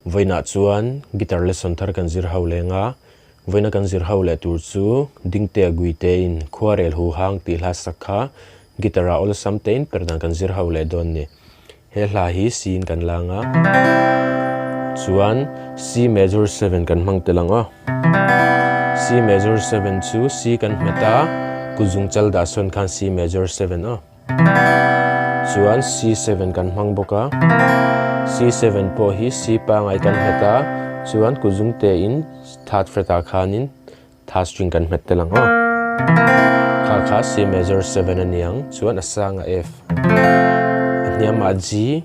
Vawiinah chuan guitar lesson thar kan zir ho leng a, vawiina kan zir ho leh tur chu Dingtea Guitein Khuarel Hu Hang tih hla sak kha guitar ah awlsam tein per dan kan zir ho leh dawn ni. He hla hi C in kan lang a, chuan C major seven kan hmang tel ang aw. C major seven chu C kan hmet a, kuzung chal dah sawn khan C major seven aw. Chuan C7 kan hmang bawk a, C7 pawh hi C pangai kan hmet a, chuan kuzung te in third fret ah khanin third string kan hmet tel ang aw. Kha kha C major 7 a ni ang, chuan a sangah F, a hniamah G,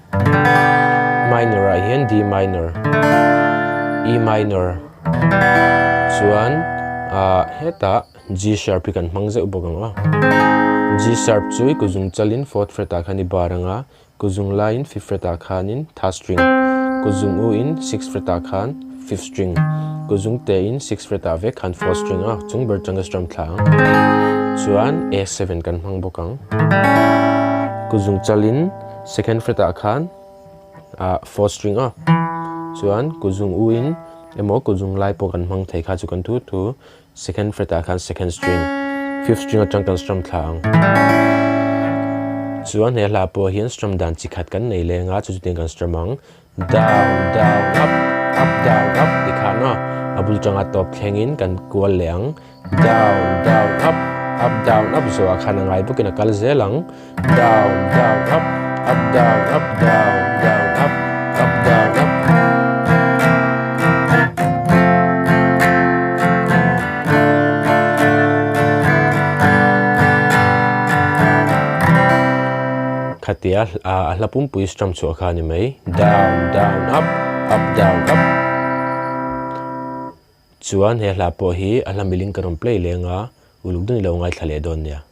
minor ah hian D minor, E minor, chuan ah hetah G sharp hi kan hmang zeuh bawk ang a. G sharp chu i kuzung chalin fourth fret ah khan i bar ang a, kuzung laiin fifth fret ah khanin third string, kuzung u in sixth fret ah khan fifth string, kuzung te in sixth fret ah vek khan fourth string a, chung ber changa strum thla ang. Chuan A7 kan hmang bawk ang. Kuzung chalin second fret ah khan ah fourth string a, chuan kuzung u in emaw kuzung lai pawh kan hmang thei kha chu kan thu thu. Second fret ah khan second string, fifth string atang kan strum thla ang. Chuan he hla pawh hian strum dan chi khat kan nei leng a, chu chutiang kan strum ang. Down, down, up, up, down, up ti khan a, a bul tanga tawp thlengin kan kual leh ang. Down, down, up, up, down, up zawhah khan a ngai bawkin a kal zel ang. Down, down, up, up, down, up, down, down, up, up, down, up. Khatia a hla pumpui strum chhuah kha a ni mai. Down, down, up, up, down, up. Chuan he hla pawh hi a hla miling ka rawn play leng a, uluk deuhin i lo ngaithla leh dawn nia.